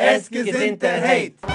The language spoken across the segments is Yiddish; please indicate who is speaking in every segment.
Speaker 1: עס געזונטערהייט!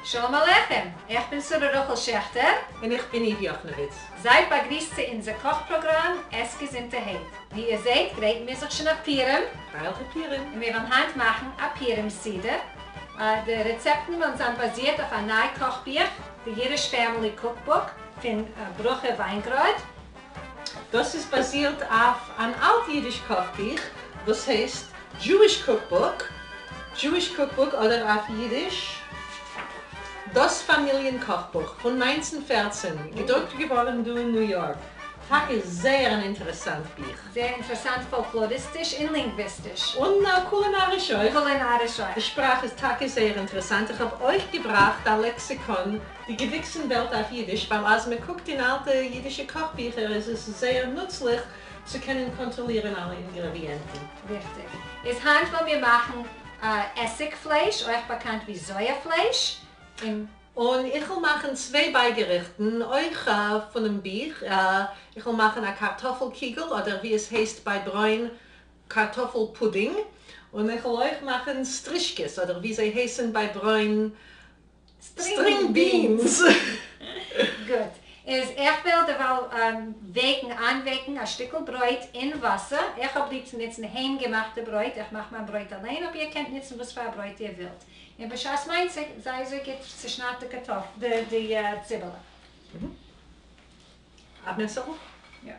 Speaker 2: שלום עליכם! איך בין שרה רחל שעכטער.
Speaker 3: און איך בין איוו יאכנעוויץ.
Speaker 2: זייט באגריסט צו אונזער קאך פראגראם עס געזונטערהייט. ווי איר זעט גרייטן מיר זיך שוין אויף פורים.
Speaker 3: פרייליכע פורים.
Speaker 2: און מיר וועלן היינט מאכן א פורים סעודה. די רעצעפטן וועלן זיין באזירט אויף א ניי קאכבוך, The Yiddish Family Cookbook, פון ברכה וויינגראד.
Speaker 3: דאס איז באזירט אויף אן אלט אידיש קאכבוך וואס הייסט Jewish Cookbook, Jewish Cookbook אדער אויף אידיש דאס פאמיליען קאכבוך פון 1914, געדרוקט געווארן דא אין ניו יארק. טאקע זייער אן אינטערעסאנט בוך.
Speaker 2: זייער אינטערעסאנט פאלקלאריסטיש און לינגוויסטיש.
Speaker 3: און קולינאריש אויך.
Speaker 2: קולינאריש אויך.
Speaker 3: די שפראך איז טאקע זייער אינטערעסאנט. איך האב אויך געבראכט א לעקסיקאן די געוויקסן וועלט אויף אידיש, ווייל אז מען קוקט אין אלטע אידישע קאכביכער איז עס זייער נוצליך צו קענען קאנטראלירן אלע אינגרעדיענטן.
Speaker 2: ריכטיג. איז היינט וועלן מיר מאכן עסיג פלייש, אויך באקאנט ווי זויער פלייש, און.
Speaker 3: און איך וועל מאכן צוויי בייגעריכטן אויך פונעם בוך, איך וועל מאכן א קארטאפל קיגל אדער ווי עס הייסט ביי ברוין קארטאפל פודינג, און איך וועל אויך מאכן סטרישקעס אדער ווי זיי הייסן ביי ברוין string beans.
Speaker 2: גוט. איז איך וועל דערווייל וועקן, איינוועקן א שטיקל ברויט אין וואסער. איך האב ליב צו נוצן היימגעמאכטע ברויט, איך מאך מיין ברויט אליין, אבער איר קענט נוצן וואס פאר א ברויט איר ווילט. און בשעת מעשה, זיי אזוי גוט צעשניידט די קארטאפל, די ציבעלע.
Speaker 3: א מעסערל?
Speaker 2: יא.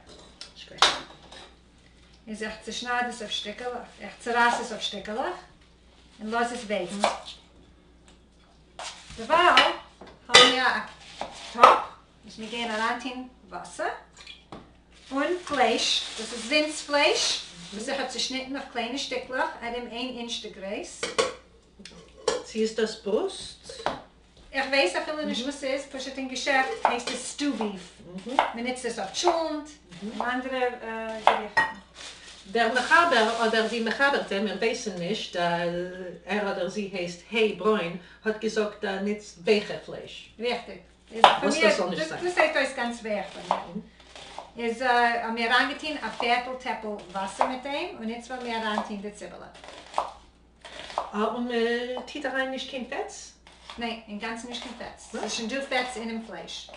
Speaker 2: איז איך צעשנייד עס אויף שטיקעלעך, איך צערייס עס אויף שטיקעלעך, און לאז עס וועקן. דערווייל האבן מיר א טאפ וואס מיר גייען אריינטון וואסער און פלייש, דאס איז רינדס פלייש וואס איך האב צעשניטן אויף קליינע שטיקלעך ארום איין אינטש די גרייס.
Speaker 3: צי איז דאס ברוסט?
Speaker 2: איך ווייס אפילו נישט וואס ס'איז, פשוט אין געשעפט הייסט עס stew beef, מ'נוצט עס אויף טשולנט און אנדערע געריכטן.
Speaker 3: דער מחבר אדער די מחבר'טע, מיר ווייסן נישט, ער אדער זי הייסט ה' ברוין, האט געזאגט נוצט ווייכע פלייש.
Speaker 2: ריכטיג.
Speaker 3: וואס דאס זאל נישט זיין.
Speaker 2: דאס זעט אויס גאנץ ווייך ביי מיר. איז האבן מיר אריינגעטון א פערטל טעפל וואסער מיט דעם, און איצט וועלן מיר אריינטון די ציבעלע.
Speaker 3: און מען טוט אריין נישט קיין פעטס?
Speaker 2: ניין, אינגאנצן נישט קיין פעטס. ס'איז שוין דא פעטס אינעם פלייש.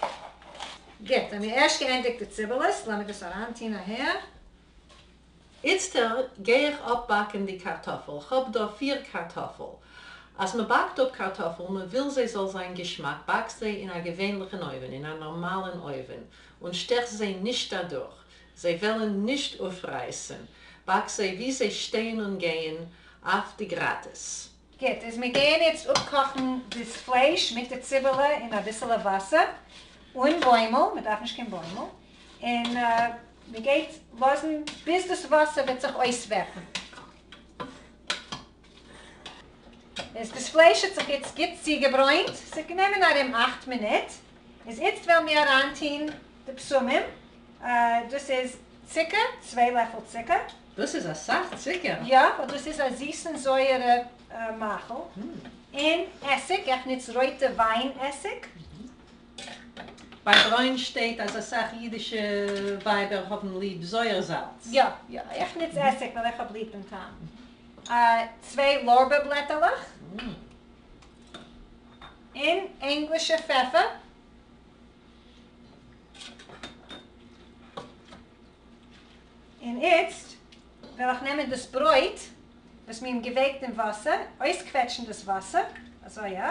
Speaker 2: גוט, האבן מיר ערשט געענדיגט די ציבעלעס, לאמיר דאס אריינטון אהער.
Speaker 3: איצטער גיי איך אפבאקן די קארטאפל, כ'האב דא פיר קארטאפל. אז מען באקט אפ קארטאפל, מען וויל זיי זאל זיין געשמאק, באקסט זיי אין א געווענליכן אויוון, אין א נארמאלן אויוון, און שטעך זיי נישט אדורך, זיי וועלן נישט אויפרייסן, באק זיי ווי זיי שטייען און גייען אויף די גראטעס.
Speaker 2: גוט, איז מיר גייען איצט אפקאכן דאס פלייש מיט די ציבעלע אין אביסעלע וואסער, אן בוימל, מען דארף נישט קיין בוימל, און מען גייט לאזן ביז דאס וואסער וועט זיך אויסוועפן. איז דאס פלייש האט זיך איצט גוט צוגעברוינט, ס'האט גענומען ארום 8 מינוט, איז איצט וועלן מיר אריינטון די בשמים, דאס איז צוקער, 2 לעפל צוקער.
Speaker 3: דאס איז אסאך צוקער.
Speaker 2: יא, ווייל דאס איז א זיסן זויערע מאכל. און עסיג, איך נוץ רויטע וויין עסיג.
Speaker 3: ביי ברוין שטייט אז אסאך אידישע ווייבער האבן ליב זויער זאלץ.
Speaker 2: יא, יא, איך נוץ עסיג ווייל איך האב ליב דעם טעם. 2 לארבער בלעטעלעך. און ענגלישע פעפער. און איצט וועל איך נעמען דאס ברויט וואס מיר האבן געוועקט אין וואסער, אויסקוועטשן דאס וואסער, אזוי יא,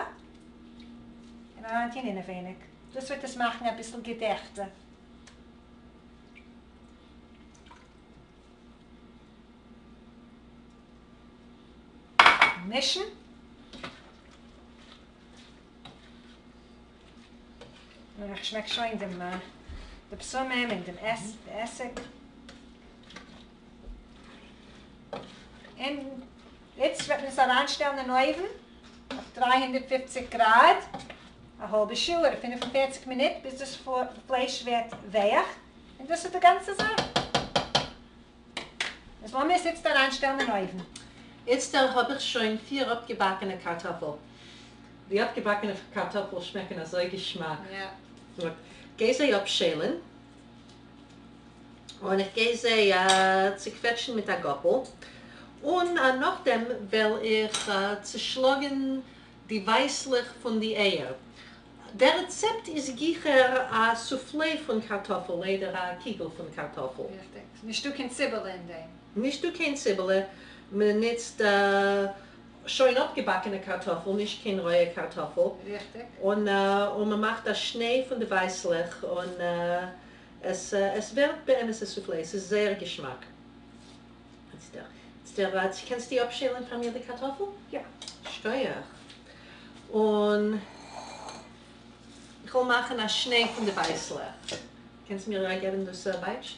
Speaker 2: און אריינטון אינעווייניג. דאס וועט עס מאכן אביסל געדעכטער. מישן. און איך שמעק שוין דעם די בשמים און דעם עסיג. און איצט וועט מען עס אריינשטעלן אין אויוון אויף 350 גראד א האלבע שעה אדער 45 מינוט ביז דאס פלייש ווערט ווייך, און דאס איז די גאנצע זאך. איז לאמיר עס איצט אריינשטעלן אין אויוון.
Speaker 3: איצטער האב איך שוין פיר אפגעבאקענע קארטאפל. די אפגעבאקענע קארטאפל שמעקן אזוי געשמאק. גיי זיי אפשיילן. און איך גיי זיי צוקוועטשן מיט א גאפל. און נאכדעם וועל איך צושלאגן די ווייסלעך פון די אייער. דער רעצעפט איז גיכער א סופלע פון קארטאפל איידער א קיגל פון קארטאפל.
Speaker 2: ריכטיג. נישטא קיין ציבעלע אין דעם.
Speaker 3: נישטא קיין ציבעלע, מען נוצט שוין אפגעבאקענע קארטאפל, נישט קיין רויע קארטאפל.
Speaker 2: ריכטיג.
Speaker 3: און און מען מאכט א שניי פון די ווייסלעך און עס עס ווערט באמת א סופלע, עס איז זייער געשמאק. איצטער קענסטו אפשיילן פאר מיר די קארטאפל?
Speaker 2: יא.
Speaker 3: שכוח. און איך וויל מאכן א שניי פון די ווייסלעך. קענסט מיר געבן דאס בייטש?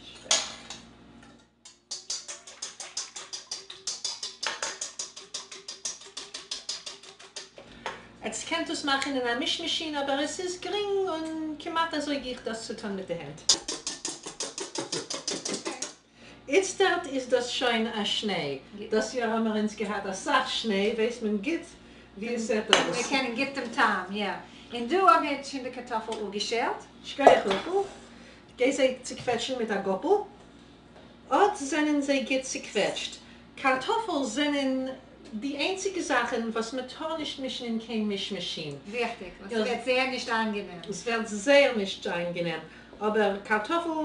Speaker 3: עטס קענט דאס מאכן אין א מיש מאשין אבער עס איז גרינג און כמעט אזוי גיך דאס צו טון מיט די הענט. איצטערט איז דאס שוין א שניי. דאס יאר האמער אונז געהאט אסאך שניי, ווייסט מען גוט ווי עס זעט אויס.
Speaker 2: מיר קענען גוט דעם טעם, יא. און דא האבן מיר שוין די קארטאפל אפגעשיילט.
Speaker 3: שכוח רחל. גיי זיי צוקוועטשן מיט א גאפל. אט זענען זיי גוט צוקוועטשט. קארטאפל זענען די איינציגע זאכן וואס מען טאר נישט מישן אין קיין מיש מאשין.
Speaker 2: ריכטיג, עס ווערט זייער נישט איינגענעם.
Speaker 3: עס ווערט זייער נישט איינגענעם, אבער קארטאפל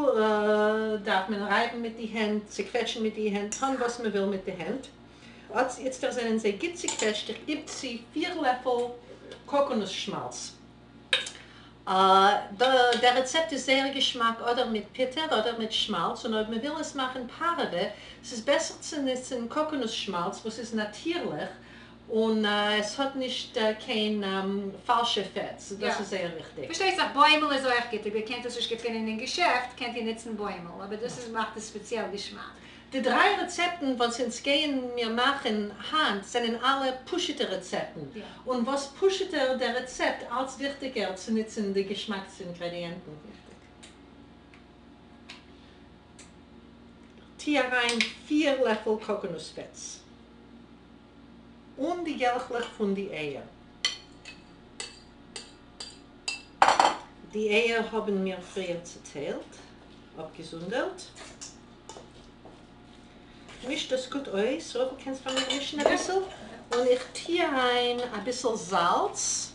Speaker 3: דארף מען רייבן מיט די הענט, צוקוועטשן מיט די הענט, טון וואס מען וויל מיט די הענט. אט איצטער זענען זיי גוט צוקוועטשט, איך גיב צו פיר לעפל קאקאנוס שמאלץ. דער רעצעפט איז זייער געשמאק אדער מיט פיטער אדער מיט שמאלץ, און אויב מען וויל עס מאכן פארעווע, ס'איז בעסער צו נוצן קאקאנוס שמאלץ וואס איז נאטירליך און עס האט נישט קיין פאלשע פעטס, דאס איז זייער וויכטיג.
Speaker 2: פארשטייט זיך בוימל איז אויך גוט, אויב איר קענט עס נישט געפינען אין געשעפט קענט איר נוצן בוימל, אבער דאס איז מאכט עס ספעציעל געשמאק.
Speaker 3: די דריי רעצעפטן וואס אונז גייען מיר מאכן היינט זענען אלע פשוט'ע רעצעפטן, און וואס פשוט'ער דער רעצעפט אלץ וויכטיגער צו נוצן די געשמאקסטע אינגרעדיענטן. טו אריין פיר לעפל קאקאנוס פעטס. און די געלכלעך פון די אייער. די אייער האבן מיר פריער צעטיילט, אפגעזונדערט. מיש דאס גוט אויס, רחל קענסט פאר מיר מישן אביסל? און איך טוה אריין אביסל זאלץ,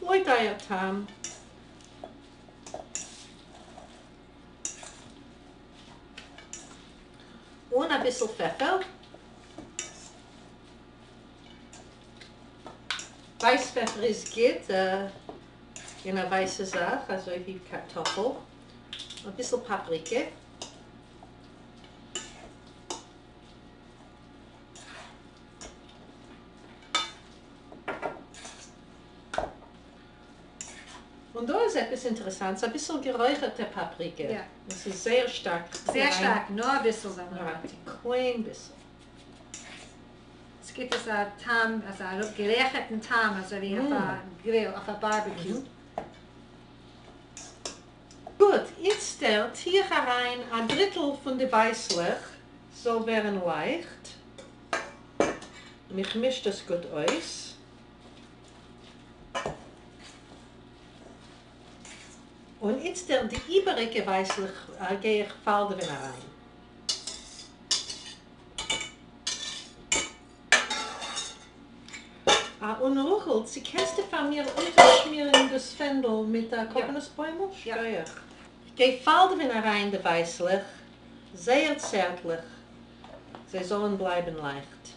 Speaker 3: לויט אייער טעם. און אביסל פעפער. ווייס פעפער איז גוט אין א ווייסע זאך אזוי ווי קארטאפל. אביסל פאפריקע. און דא איז עפעס אינטערעסאנט, אביסל גערויכערטע פאפריקע. עס איז זייער שטארק.
Speaker 2: זייער שטארק, נאר אביסל זאל מען
Speaker 3: אריין טון. קליין ביסל.
Speaker 2: עס גיבט עס א טעם, אזא גערייכערטן טעם, אזוי ווי אויף א גריל, אויף א בארבעקיו.
Speaker 3: גוט, איצטער טו איך אריין א דריטל פון די ווייסלעך, ס'זאל ווערן לייכט, און איך מיש דאס גוט אויס. און איצטער די איבעריגע ווייסלעך גיי איך פאלדעווען אריין. און רחל, צו קענסטו פאר מיר אונטערשמירן דאס פענדל מיט א קאקאנוס בוימל? שכוח. כ'גיי פאלדעווען אריין די ווייסלעך זייער צערטליך, זיי זאלן בלייבן לייכט.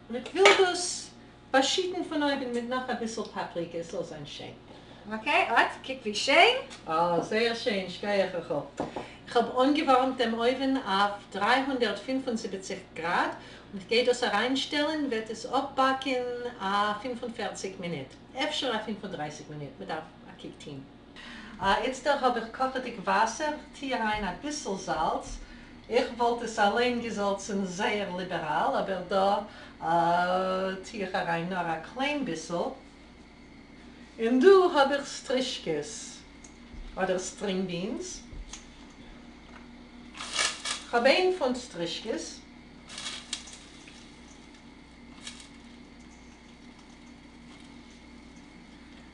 Speaker 3: און איך וויל דאס באשיטן פון אויבן מיט נאך אביסל פאפריקע, עס זאל זיין שיין.
Speaker 2: Okay, אט, קוק ווי שיין.
Speaker 3: אה, זייער שיין, שכוח רחל. איך האב אנגעווארעמט דעם אויוון אויף 375 גראד, און איך גיי דאס אריינשטעלן, וועט עס אפבאקן א 45 מינוט, אפשר א 35 מינוט, מען דארף א קוק טוהן. איצטער האב איך קאכעדיג וואסער, טוה אריין אביסל זאלץ, איך וואלט עס אליין געזאלצן זייער ליבעראל, אבער דא טוה איך אריין נאר א קליין ביסל. און דא האב איך סטרישקעס אדער string beans. כ'האב איין פונט סטרישקעס.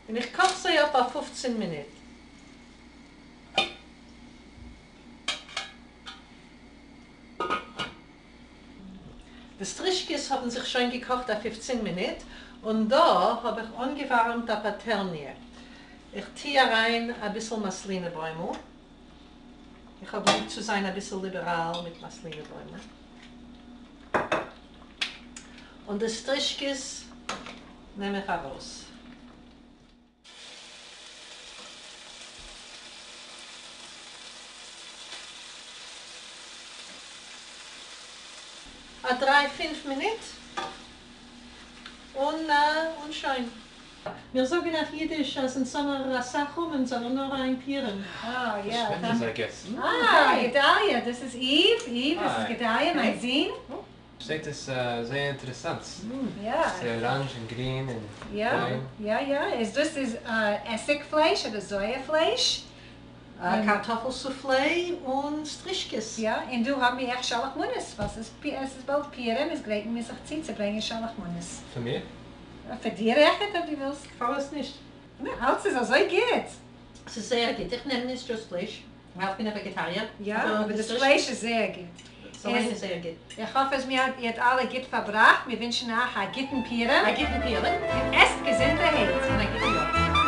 Speaker 3: און איך קאך זיי אפ א 15 מינוט. די סטרישקעס האבן זיך שוין געקאכט א 15 מינוט, און דא האב איך אנגעווארעמט א פאטעלניע. איך טוה אריין אביסל מאסלינע בוימל. איך האב ליב צו זיין אביסל ליבעראל מיט מאסלינע בוימל. און די סטרישקעס נעם איך ארויס. א דריי פינף מינוט און און שוין. מיר זאגן אויף אידיש אז אין זומער אסאך המן זאל נאר איין פורים.
Speaker 2: Oh, yeah.
Speaker 1: פארשווינדן זיי געסן.
Speaker 2: Ah, Gedalia, דאס איז Eve. Eve, דאס איז
Speaker 1: Hi.
Speaker 2: Gedalia, מיין זון.
Speaker 1: שטייט עס זייער אינטערעסאנט.
Speaker 2: יא.
Speaker 1: ס'איז אראנדזש און גרין און ברוין.
Speaker 2: יא, יא. איז דאס איז עסיג פלייש אדער זויער פלייש?
Speaker 3: קארטאפל סופלע און סטרישקעס.
Speaker 2: יא, און דא האבן מיר אויך שאלעכמאנעס. וואס איז, עס איז באלד פורים, איז גרייטן מיר זיך צו צו ברענגען שאלעכמאנעס.
Speaker 1: פאר מיר?
Speaker 2: פאר דיר אויכעט, אויב דו ווילסט.
Speaker 3: פארוואס נישט?
Speaker 2: נא, אלץ איז אזוי גוט.
Speaker 3: עס איז זייער גוט. איך נעם נישט דאס פלייש, ווייל איך בין א וועגעטאריער.
Speaker 2: יא, אבער דאס פלייש איז זייער גוט.
Speaker 3: ס'אליין איז זייער גוט.
Speaker 2: איך האף, אז מיר איר האט אלע גוט פארבראכט. מיר ווינטשן אייך א גוטן פורים.
Speaker 3: א גוטן פורים.
Speaker 2: און עסט געזונטערהייט.
Speaker 3: און א גוטן יאר.